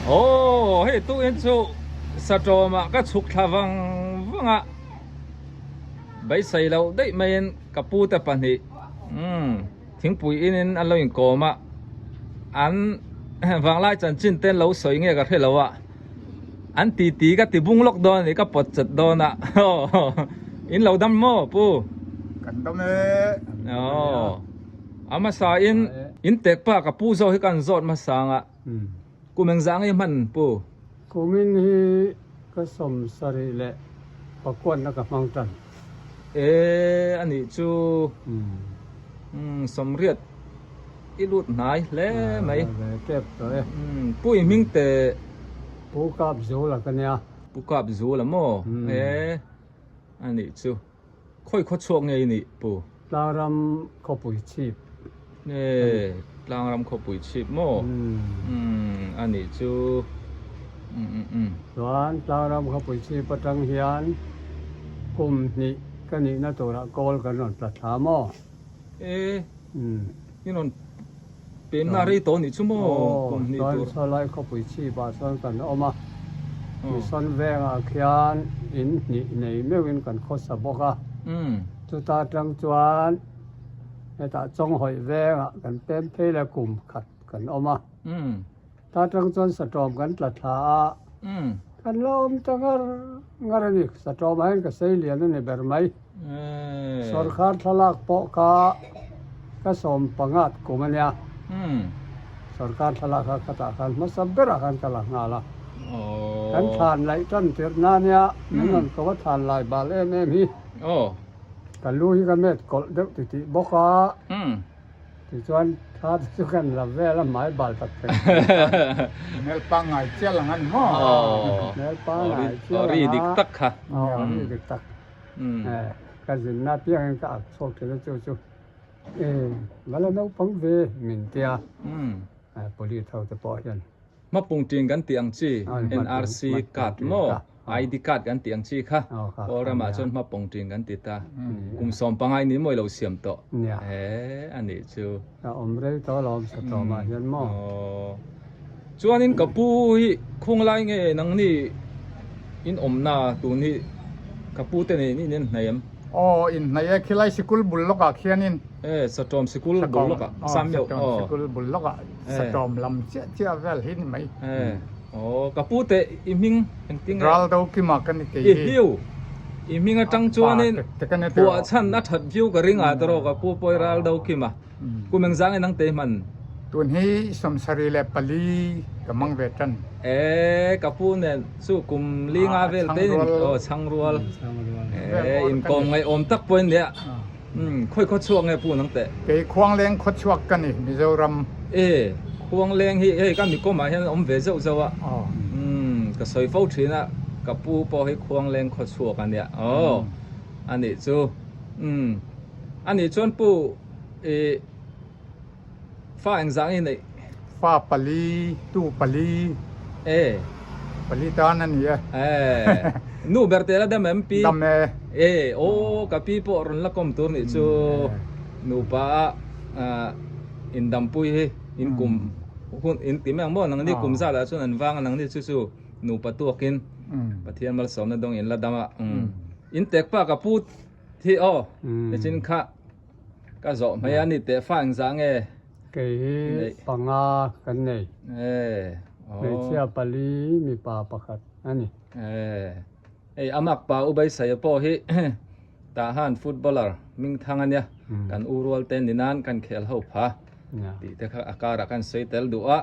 Aw hei tukin chu satawmah ka chhuk thla vang vang a, beisei loh daih maiin ka pu te pahnih umm thingpui inin an lo inkawm a, an vanglai chanchin te an lo sawi nge ka hre lo a, an titi ka ti bung lawk dawn a ni ka pawt chat dawn a in lo dam maw pu? Kan dam e. Aw a hmasa in in tek pa ka pu zawk hi ka an zawt hmasa ang a. Kum engzah nge hman pu? Kumin hi ka 78 leh pakuatna ka hmang tan. E a nih chu 80 i lut hnai hle mai. Ve tep tawh e. Pu i hming te? Pu Kap Zula ka nia. Pu Kap Zula maw? E a nih chu. Khawi khaw chhuak nge i nih pu? Tlangram khawpui chhip. E, Tlangram khawpui chhip maw? Umm, a nih chu. Umm umm umm. Chuan Tlangram khawpui chhip atang hian kum hnih ka nihna turah kawl kan rawn tla thla maw? E, i rawn pemna rei tawh nih chu maw kum hnih tur. Chuan Sawlai khawpui chhipah chuan kan awm a, Mission vengah khian in hnih nei meuhin kan khawsa bawk a. Chuta tang chuan hetah Chawnghawih vengah kan pem phei leh kum khat kan awm a. Ta tang chuan satawm kan tla thla a, kan la awm ta ngar ngar a ni. Satawmah hian ka sei lian a ni ber mai. Sawrkar thlalak pawh kha ka 15 kum a nia. Sawrkar thlalak kha khatah khan hmasa berah khan ka la nghal a. Kan thlan laih tan tirh na nia, min rawn ko a thlan lai bal em em hi. Ka lu hi ka met kawlh deuh titih bawk a. Tichuan thla te chu kan la vel a hmai bal tak thei thei. Hmel pangngai chial ang a ni maw? Hmel pangngai chial ang a. Ri dik tak kha. Aw ri dik tak. Ka zinna piangin ka ak chhuak thin a chu chu e va la naupang ve min tia police ho te pawh hian. Hmapung tin kan tih ang chi NRC card maw ID card kan tih ang chi kha Kawl ramah chuan hmapung tin kan ti ta kum 15 ni maw i lo siam tawh e a nih chu. A awm rei tawh alawm satawmah hian maw. Chuanin ka pu hi khunglai nge nangni in awmna tun hi ka pu te nen in inhnaih em? Aw inhnaih e, khilai sikul bul lawkah khianin. E Satawm sikul bul lawkah, Sameuh aw. Satawm sikul bul lawkah Satawm lam chiah chiah vel hi ni mai. E aw ka pu te i hming engtin nge? Raldokima ka ni kei hi. I hiu i hming atang chuanin phuah chhan a that viau ka ring a tawrh ka pu pawh i Raldokima. Kum engzah nge nang te hman? Tun hi 74 ka mang ve tan. E ka pu nen chu kum li nga vel te in aw chhangrual. E inkawm ngaihawm tak pawh in nia. Khawi khaw chhuak nge pu nang teh? Kei Khuangleng khaw chhuak ka ni Mizoram. E Khuangleng hi hei ka mikawmah hian awm ve zauh zauh a. Ka sawi fo thin a ka pu pawh hi Khuangleng khaw chhuak a nia. Aw a nih chu. A nih chuan pu i fa engzah nge neih? Fa pali, tu pali. E. Pali tan a ni e. E. Nu ber te la dam em pi? Dam e. E. Aw ka pi pawh rawn la kawm tur nih chu nupa a indampui hi in kum hun in ti mai ang maw nangni kum zat ah chuan an vang a nangni chu chu nupa tuakin Pathian malsawmna dawng in la dam a. In tek pa ka pu Thi aw, nichin kha ka zawh hmei a ni teh fa engzah nge? Kei hi panga kan nei. Hmeichhia pali mipa pakhat a ni. Hei amak pa U Beisaia pawh hi tah han footballer hmingthang a nia, kan u rual te ni nan kan khel ho pha tih te kha a karah kan sawi tel duh a.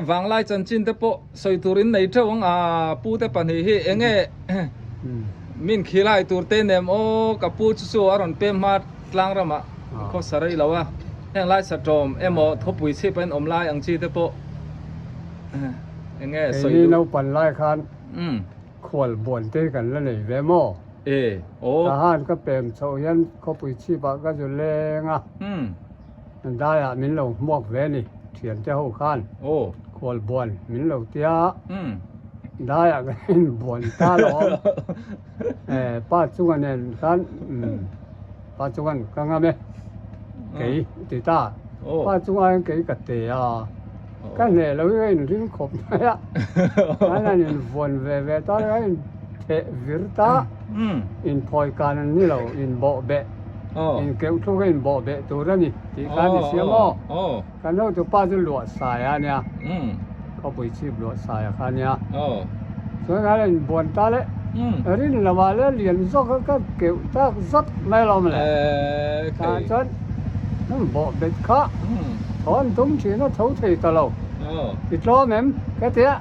Vanglai chanchin te pawh sawi tur in nei theuh ang a pu te pahnih hi enge min khilai tur te nem aw ka pu chu chu a rawn pem hma tlang ramah khawsa rei lo a heng lai satawm emaw thawpui chhip a in awm lai ang chi te pawh enge sawi duh. Keini naupan lai khan khual buan te kan la nei ve maw? E aw. Tahan ka pem chhoh hian khawpui chhipah ka zu leng a. Daiah min lo hmuak ve ni, thiante ho khan khual buan min lo tia, daiah kan inbuan ta lawm. Pa chunga nen khan pa chungan ka ngam e, kei ti ta, pa chunga hian kei ka te a. Ka hneh lo hi ka inring khawp mai a, kan han invuan ve ve ta ka intheh vir ta, inphawi kan an ni lo, inbawh beh, inkeuh thluk a inbawh beh tur a ni tih kha a ni sia maw? Kan hotu pa chu luah sai a nia, khawpui chhip luah sai a kha a nia. Chuan kan han inbuan ta le, rin lamah le lian zawk a ka keuh tak zat mai alawm le. Tah chuan bawh bet kha tho an tum thin a, tho thei ta lo. I tlawm em? Ka ti a,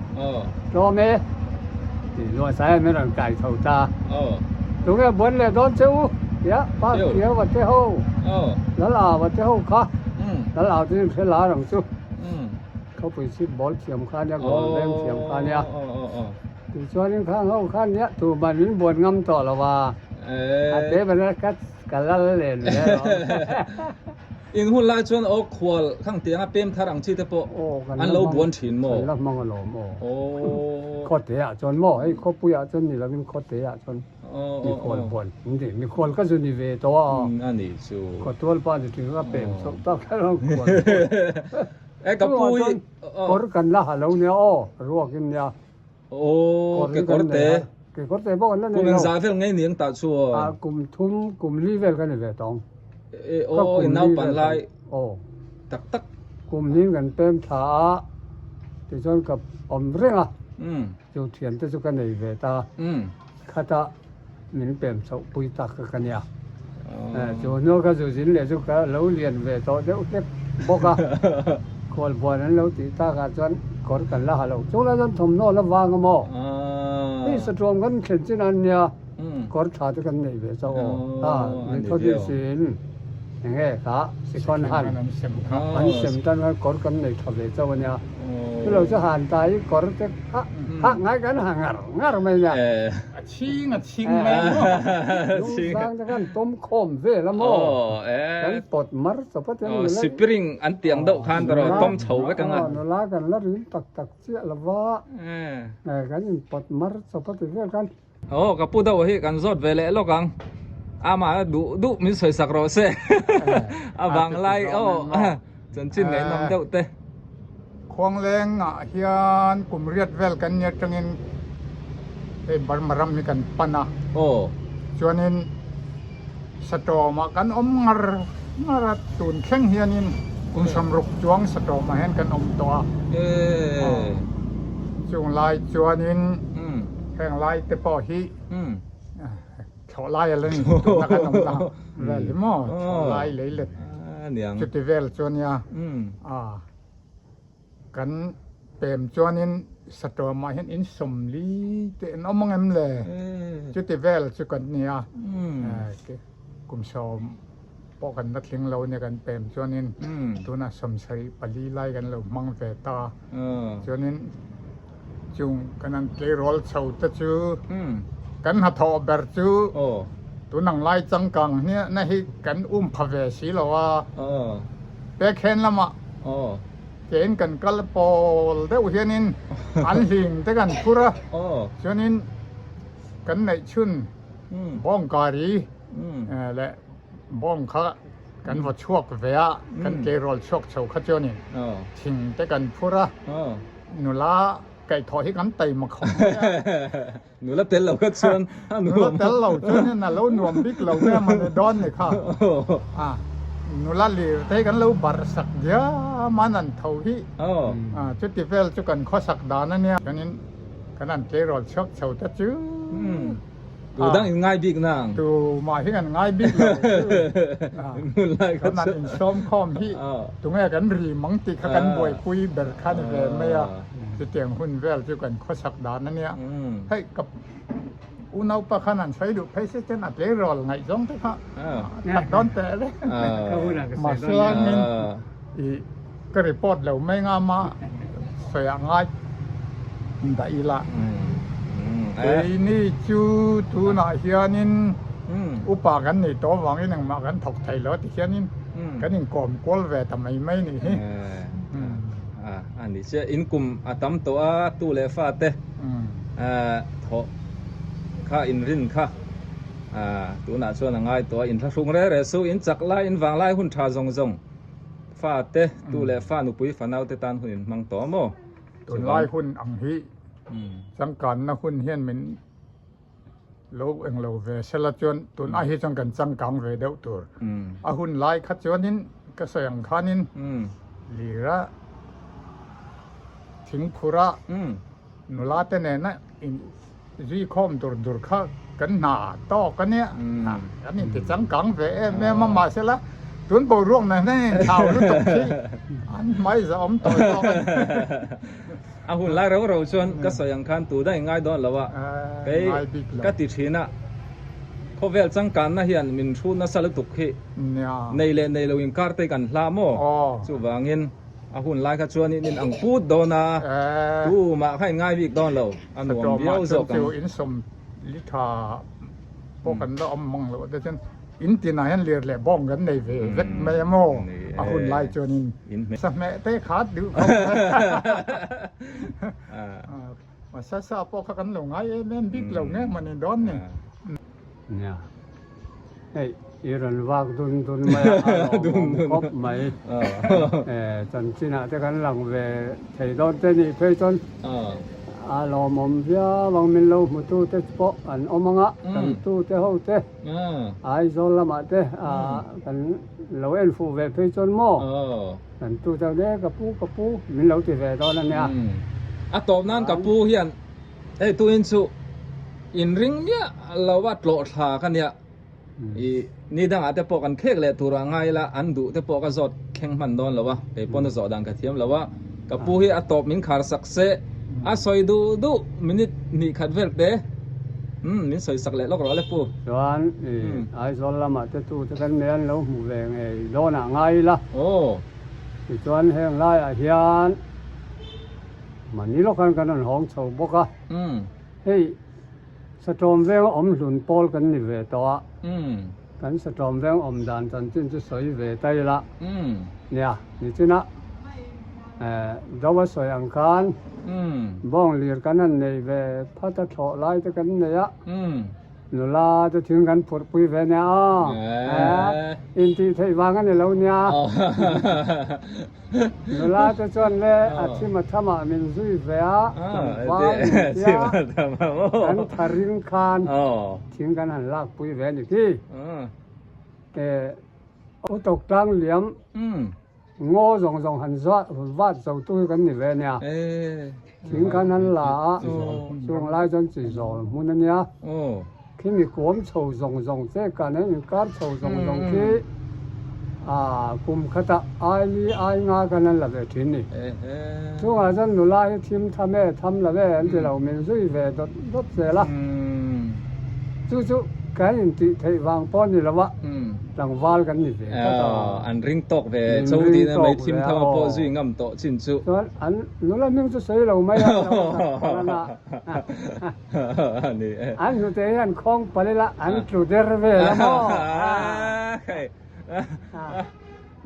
tlawm e tih luah sai a min rawn kai tho ta. Tunge buan leh dawn che u? Tia pa Kiau va te ho, Lal Au va te ho kha, Lal Au chu in hre lar ang chu. Khawpui chhip bawl thiam kha nia, goal veng thiam kha nia. Tichuanin khang ho khan nia tuman min buan ngam tawh lo a, a te bana ka ka lal len ve alawm. In hun lai chuan aw khual khang tianga pem thar ang chi te pawh an lo buan thin maw? Kan la hmang alawm aw. Khawte ah chuan maw hei khawpui ah chuan ni lovin khawte ah chuan mikhual buan an ti. Mikhual ka zu ni ve tawh a. A nih chu. Khawtual pa ni thin ka pem chauh tak kher a khual buan. E ka pu hi kawr kan la ha lo nia aw ruak in nia. Aw kekawr te. Kekawr te bawk an la nei lo. Kum engzah vel ngei ni ang tah chuan. Ah kum thum kum li vel ka ni ve tawng. E aw in naupan lai. Aw. Tak tak. Kum hnin kan pem thla a tichuan ka awm reng a. Chu thian te chu ka nei ve ta. Khata min pem chhoh pui tak ka nia. Chu hnuah ka zu zin leh chu ka lo lian ve tawh deuh hlek bawk a. Khualbuan an lo tih takah chuan kawr kan la ha lo. Chung lai chuan thawmhnaw la vang a maw? Hei satuam kan thlen chin an nia, kawr tha te kan nei ve chauh aw. Ha, Methodist in enge kha Sikhawn han an sem tan khan kawr kan nei tha ve chauh a nia. Chulo chu han ta i kawr te kha hak ngai kan ha ngar ngar mai nia. A chhing a chhing mai maw. Lungsang te khan tawm khawm vel a maw. Kan pawt mar chawp a tiang nula. Spring an tih ang deuh khan erawh tawm chho vek ang a. Nula kan la rim tak tak chiah lo va. Kan in pawt mar chawp a ti vel khan. Aw ka pu deuh hi kan zawt ve leh lawk ang. Amah duh duh min sawi sak rawh se. A vang lai aw chanchin ngaihnawm deuh te. Khuangleng ah hian kum riat vel kan ni atangin hei Burma ram hi kan pan a. Aw. Chuanin Satawm ah kan awm ngar ngar a tun thleng hianin kum sawmruk chuang Satawm ah hian kan awm tawh a. Aw. Chung lai chuanin heng lai te pawh hi thlawh lai a la ni tuna kan awm na vel hi maw thlawh lai lei let chuti vel chu ania kan pem chuanin satawm ah hian in sawmli te an awm ang em le chuti vel chu kan nia kum sawm pawh kan la tling lo ania kan pem chuanin tunah sawmsarih pali lai kan lo hmang ve ta chuanin. Chung kan an tleirawl chho te chu kan hnathawh ber chu tunang lai changkang hniahna hi kan um pha ve si lo a, pekhen lamah kein kan kal pawl deuh hianin an hling te kan phur a, chuanin kan neih chhun bawngkari leh bawng kha Kan va chhuak ve a, kan tleirawl chhuak chho kha chuanin thing te kan phur a, nula kaihthawh hi kan taima khawp mai a. Nula tel lo kha chuan a nuam. Nula tel lo chuanin a lo nuam bik lo nge mawni dawn ni kha. Nula lir te hi kan lo barh sak diam a nan tho hi. Chuti vel chu kan khawsak dan a nia. Chuanin kan han tleirawl chhuak chho te chu. Tu dang in ngai bik nang. Tu mah hi kan ngai bik lo. Kan an insawm khawm hi tunge kan ri mang tih kha kan buaipui ber kha ni ve mai a. Chutiang hun vel chu kan khawsak dan a nia. Hei ka unaupa khan an sawi duh phei se chuan a tleirawl ngaihzawng te kha that dawn teh reng. Mahse min i ka report lo mai nga ma sawi ah ngai dah ila. Keini chu tunah hianin upa kan nei tawh avangin engmah kan thawk thei lo ti hianin kan inkawm kual ve ta mai mai nih hi. A ni chiah in kum a tam tawh a tu leh fa te thawh kha inrin kha tunah chuan a ngai tawh a inthlahrung reh reh su in chak lai in vang lai hun tha zawng zawng. Fate, tu leh fa nupui fanau te tan hun in hmang tawh maw? Tunlai hun ang hi changkanna hun hian min lo englo ve sela chuan tun ai hi chuan kan changkang ve deuh tur. A hun lai kha chuanin ka sawi ang khanin lira thingphura nula te nena in zui khawm dur dur kha kan hna tawk a nia kan inti changkang ve em em a mahsela tun boruak nen hian in thau lutuk khi an hmai za awm tawh zawk a ni. A hun lai rau rau chuan ka sawi ang khan tu daih ngai dawn lo a kei ka ti thin a khawvel changkanna hian min thu nasa lutuk hi nei leh nei lo inkar te kan hla maw chuvangin A hun lai kha chuan in in ang put dawn a, tu mah kha in ngai bik dawn lo, a nuam viau zawk ang. Chu in sawm li tha pawh kan la awm mang loh te chuan in tinah hian lir leh bawng kan nei ve vek mai a maw? A hun lai chuan in sahmeh te khat duh khawp mai. Mahse sa pawh kha kan lo ngai em em bik lo nge mawni dawn ni. Nia. Hei i rawn vak dun dun mai a, a lawmawm khawp mai. Chanchinah te kan lang ve thei dawn te nih phei chuan a lawmawm viau ang min lo hmutu te pawh an awm ang a, kan tute ho te Aizawl lamah te kan lo en fuh ve phei chuan maw kan tute ho te ka pu ka pu min lo ti ve dawn a nia. A tawp nan ka pu hian Hei tuin chu inring miah lo a tlawh thla ka nia. I ni dangah te pawh kan khek leh tur ah ngai ila an duh te pawh ka zawt thleng hman dawn lo a, kei pawn a zawh dan ka thiam lo a. Ka pu hi a tawp min khar sak se, a sawi duh duh minute hnih khat vel te umm min sawi sak leh lawk rawh le pu. Chuan i Aizawl lamah te tu te kan nei an lo hmu ve ngei dawn ah ngai ila. Aw. Tichuan heng laiah hian. Mahni lawk khan kan rawn hawng chho bawk a, hei Satawm venga awm hlun pawl kan ni ve tawh a, kan Satawm veng awm dan chanchin chu sawi ve ta ila, nia nichinah do a sawi ang khan bawng lir kan han nei ve phat a thlawh lai te kan nei a. Nula te thing kan phurh pui ve nia aw. Intih theih vang a ni lo nia. Nula te chuan le a thim a tham ah min zui ve a, tlangval min tia kan tha ring khan thing kan han lak pui ve a ni khi. Utawk tlang liam. Ngaw zawng zawng han zuah vat zo tu hi kan ni ve ania. Thing khan han la a, chung lai chuan chi zawl hmun ania. Khi mi kuam chho zawng zawng che kan an inkar chho zawng zawng khi kum khatah ai li ai nga khan an la ve thin ni. Chungah chuan nula hi thim tham e tham lo e an ti lo min zui ve dawt dawt zel a. Chu chu kan intih theih vang pawh a ni lo a. Tlangval kan ni ve tlat a. An ring tawk ve cho tih na mai thim thama pawh zui ngam tawh chin chu. Chuan an nula hming chu sawi lo mai a lo tak palh a. An hnute hi an khawng palh ila an tlu der vel a maw.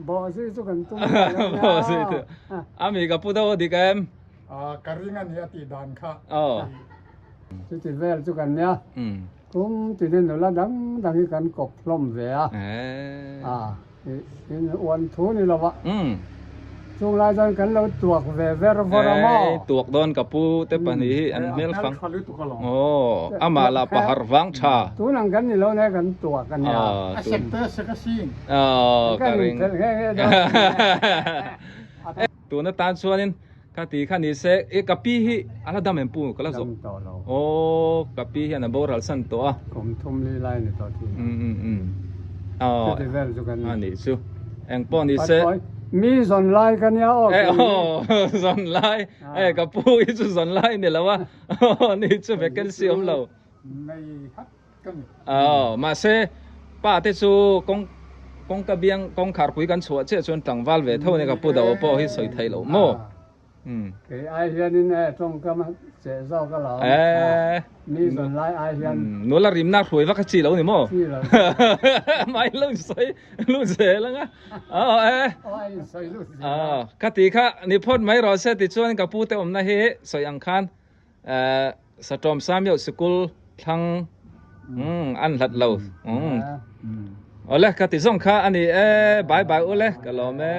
Bawh zui chu kan tum ve lo nia. Ami ka pu deuh a dik em? Ka ring a ni a tih dan kha. Chuti vel chu kan nia. Kum tinin nula dang dang hi kan kawp hlawm ve a, a in uan thu ni lo a, chung lai chuan kan lo tuak ve ver vawr a maw? Tuak dawn ka pu te pahnih hi an hmel fang, aw amah lah pahar vang tha. Tun ang kan ni lo nia kan tuak a nia. A sek te a sek a sin. Aw ka ring. Kan inphelh nghe nghe dawn a nia. Tun atan chuanin ka ti kha ni se i ka pi hi a la dam em pu ka la zawh Dam tawh lo. Aw ka pi hian a boral san tawh a. Kum thum li lai ni tawh thin. Um um um aw Chuti vel chu kan a nih chu eng pawh ni se. Pathlawi mi zawn lai ka nia aw Eh aw zawn lai eh ka pu hi chu zawn lai ni lo a ni chu vacancy awm lo. Nei hat ka ni. Aw, mahse pa te chu kawng kawngka biang kawngkhar pui kan chhuah chiah chuan tlangval ve tho ania ka pu do pawh hi sawi theih loh maw. Umm. Kei ai hianin e tawngkam a cheh zawk a lo mi zawn lai ai hian. Nula rimna hruai vak a chi lo ni maw? Chi lo. Mai lo insawi lut zel anga. Aw e. Aw a insawi lut zel a. Aw, ka ti kha ni phawt mai rawh se tichuan ka pu te awmna hi sawi ang khan Satawm Samuel sikul thlang an hlat lo. Awle ka ti zawng kha a ni e, bye bye ule ka lawm e.